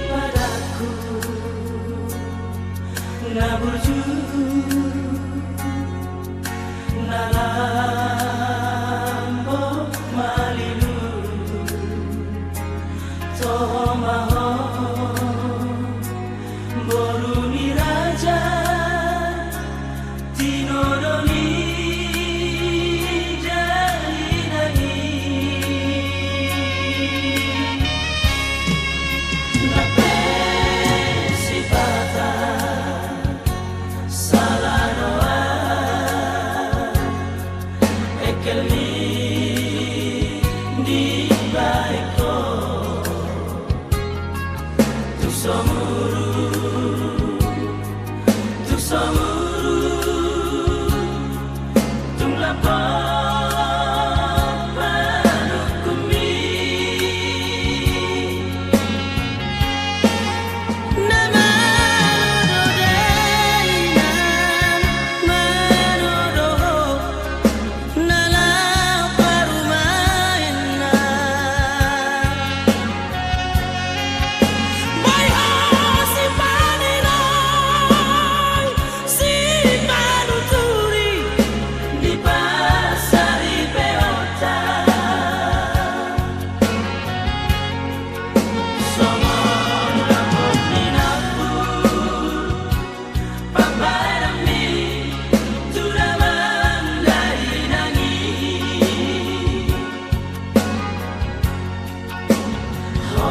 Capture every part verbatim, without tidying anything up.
Padanku na burju, na lambok malilu, toho ma ho boru ni raja, tinodo ni dalina i. Na pe sipata sala do au, engkel ni dibahen ho. Tung so muru, tung so muru, tung lambok panungkunmi. Na malo do dainang manodohon, na laho parumaenna. Boi ho sipaninang, sipanuturi di pasaripeonta. Songon lambok ni nampur pambahenanmi tu damang dainang i. Ho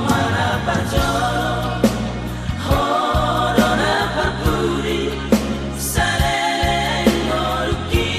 ma na parjolo, ho do na parpudi saleleng ngolungki.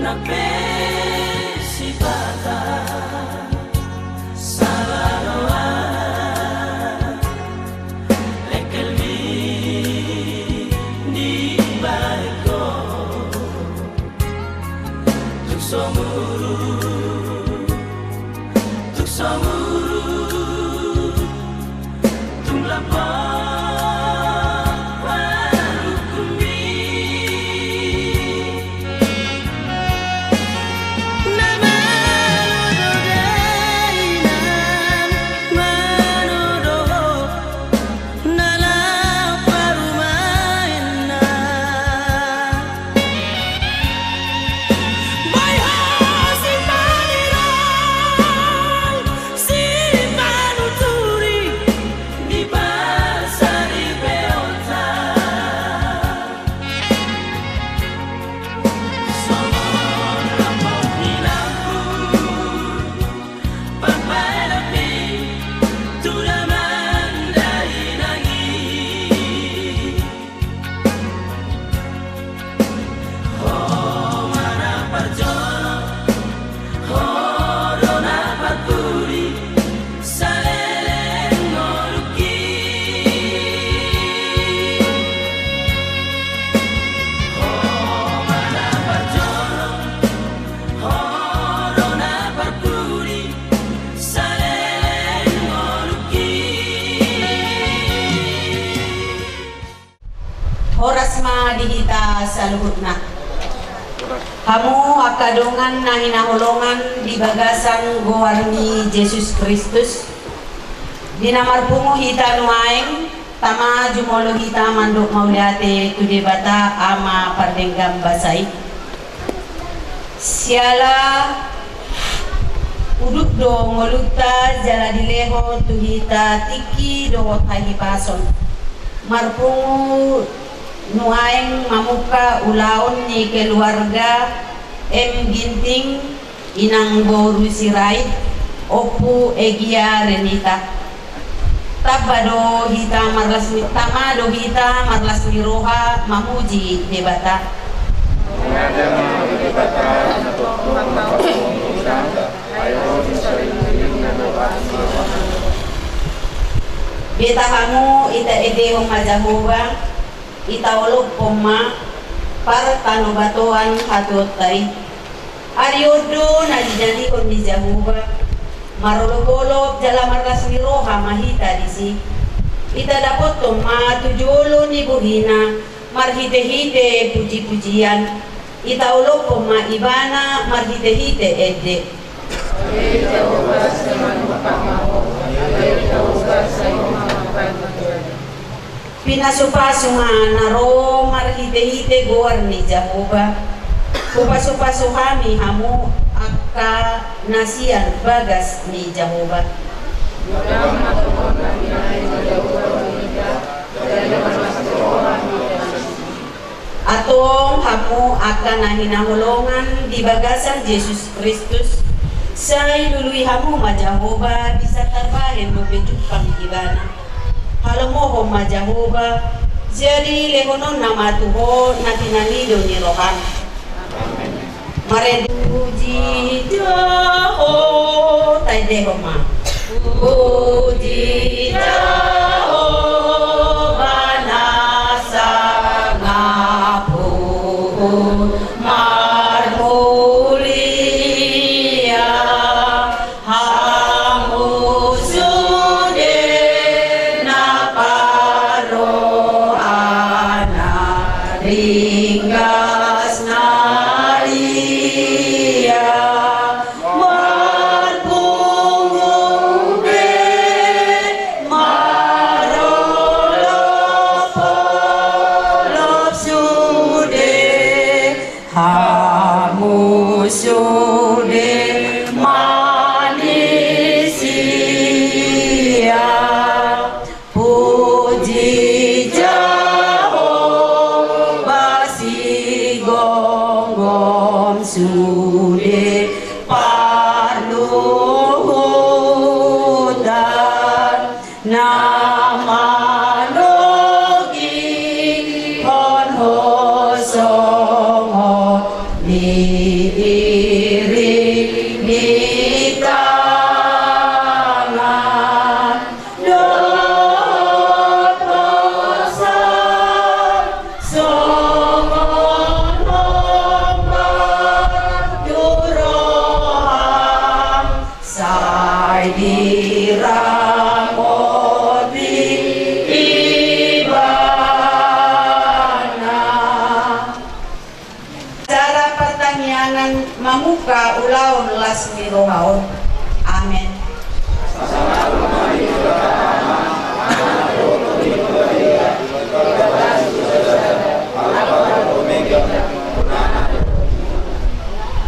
Na pe sipata sala do au, engkel ni dibahen ho. Tung so muru, tung so muru, tung lambok panungkunmi. Na malo do dainang manodohon, na laho parumaenna. Boi ho sipaninang, sipanuturi di pasaripeonta. Songon lambok ni nampur pambahenanmi tu damang dainang i. Ho ma na parjolo, ho do na parpudi saleleng ngolungki. Ho ma na parjolo, ho do na parpudi saleleng ngolungki. Horas ma di hita saluhutna. Hamu angka dongan na hinaholongan di bagasan goar ni Jesus Kristus, di na marpungu hita nuaeng, tama jumolo hita mandok mauliate tu Debata Ama pardenggan basa i. Siala udut do ngolunta jala dilehon tu hita tingki dohot hahipason. Marpungu nuaeng mamungka ulaon ni keluarga M Ginting, Inang boru Sirait, Ompu Egia Renita. Tamba do hita marlas ni, tama do hita marlas ni roha mamuji Debata. Mauliate ma di Debata, na tongtong mangkaholongi hita, ai ro di saribu Ita hamu, ita endehon ma Jahowa, ita olophon ma partanobatoan hatuaonta i. Ari on do na jinadihon ni Jahowa, marolopolop jala marlas ni roha ma hita disi. Ita dapothon ma tu jolo ni bohina marhitehite pujipujian. Ita olophon ma ibana marhitehite ende. Pinasupasu ma na ro marhitehite goar ni Jahowa. Hupasupasu hami hamu angka na sian bagas ni Jahowa. Antong hamu angka na hinaholongan di bagasan Jesus Kristus, sai lului hamu ma Jahowa bisa tarbahen dope jumpang ibana. Halomohon ma Jahowa, jadi lehononna ma tu ho na pinangido ni roham. Marende. Puji Jahowa, taendehon ma. Puji Jahowa na sangap huhut marmulia. Hamu sude na parrohana ringgas na ria, marpungu be marolopolop sude. Hamu sude manisia. Puji Jahowa, sigomgom sude parluhutan. Na manogihon ho songon ni iring ni tangan dohot hosa, songon hombar tu roham. Sai diramoti ibana. Acara partangiangan mamungka ulaon las ni roha on. Amen.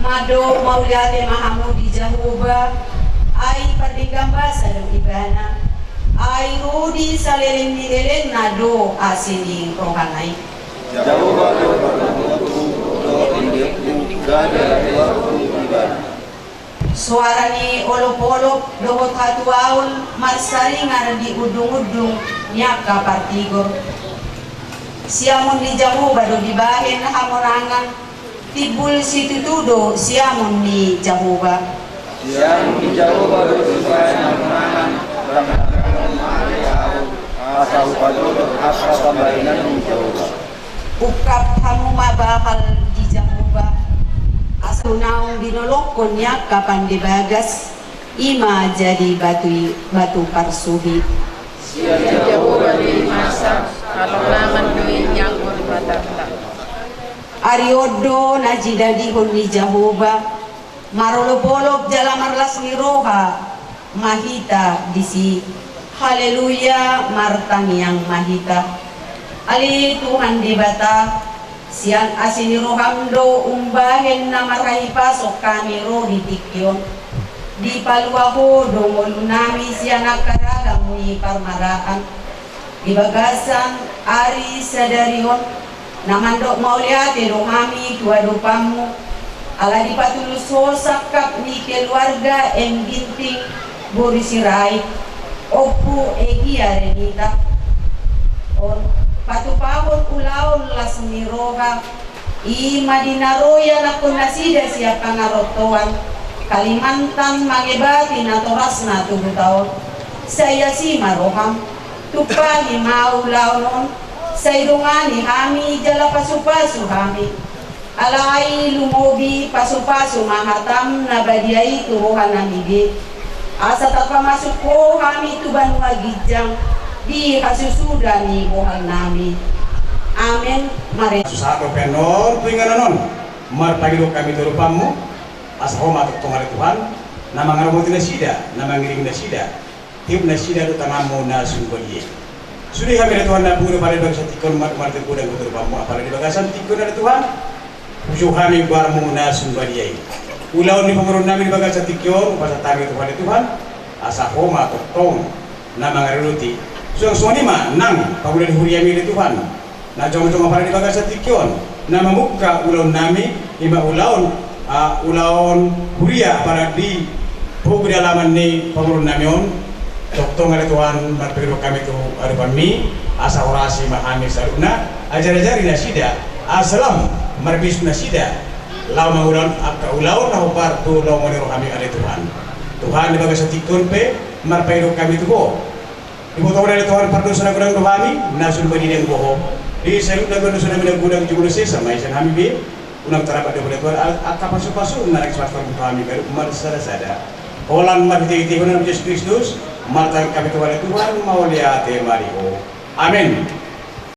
Mandok mauliate ma hamu di Jahowa, ai pardenggan basa do ibana, ai rodi saleleng ni lelengna do asi ni rohana i. Jahowa do parlungunku dohot endengku, gabe hatuaonku ibana. Soara ni olopolop dohot hatuaon marsaringar di undungundung ni angka partigor. Siamun ni Jahowa do dibahen hamonangan, timbul situtu do siamun ni Jahowa. Siamun ni Jahowa do dibahen hamonangan, asa hupadodo angka pambahenan ni Jahowa. Ungkap hamu ma bahal di Jahowa, asa naung binolongkon ni angka pande bagas, i ma jadi batu i, batu parsuhi. Sian Jahowa do i masa, halongangan do i ni anggur batanta. Ari on do na jinadihon ni Jahowa, marolopolop jala marlas ni roha ma hita disi. Haleluya, martangiang ma hita. Ale Tuhan Debata, sian asi ni roham do umbahen na marhahipason hami ro di tingki on. Dipalua ho do ngolunami sian angka ragam ni parmaraan. Di bagasan ari sadari on, na mandok mauliate do hami tu adopanmu, ala dipatulus ho sangkap ni keluarga M Ginting boru Sirait, Ompu Egia Renita. On, patupahon ulaon las ni roha, i ma di na ro ianakkon nasida sian pangarantoan Kalimantan mangebati natorasna tu huta on. Sai asi ma roham. Tumpahi ma ulaon on, sai dongani hami jala pasupasu hami. Alai lumobi pasupasu ma hataM na badia i tu rohanami be, asa tarpamasuk Ho hami tu banua ginjang di hasusuda ni bohalnami. Amen. Mari. Susa dope annon tu inganan on, marpangido hami tu adopanMu, asa Ho ma tongtong ale Tuhan, na mangaramoti nasida, na mangiring nasida, tiup nasida do tanganMu na sun badia i. Sude hami ale Tuhan na boi do pala di bagasan tingki on, mar-, marhite godang tu adopanMu, apala di bagasan tingki on ale Tuhan, puji hami goarMu na sun badia i. Ulaon ni pamoruonnami di bagasan tingki on, hupasahat hami tu Ho ale Tuhan, asa Ho ma tongtong na mangaradoti. Suang songon i ma nang pangula ni huriaMi ale Tuhan, na jongjong apala di bagasan tingki on, na mamungka ulaonnami, i ma ulaon, ah, ulaon huria apala di pogu di alaman ni pamoruonnami on. Tongtong ale Tuhan, marpangido hami tu adopanMi, asa horasi ma hami saluhutna, ajarajari nasida, asa lam marbisuk nasida laho mangulahon angka ulaon na hombar tu lomo ni rohaMi ale Tuhan. Tuhan, di bagasan tingki on pe marpangido hami tu Ho. Diboto Ho ale Tuhan pardosa na godang do hami, na sun badia i dang boho. Di saluhut na godang dosanami na godang jumolo sesa ma i sian hami be. Unang tarlambat do ale Tuhan, a-, angka pasupasu na naeng pasahaton Ho tu hami ganup marsadasada. Holan marhitehite Ho na Jesus Kristus, martangiang hami tu Ho ale Tuhan, mauliate ma di Ho. Amen.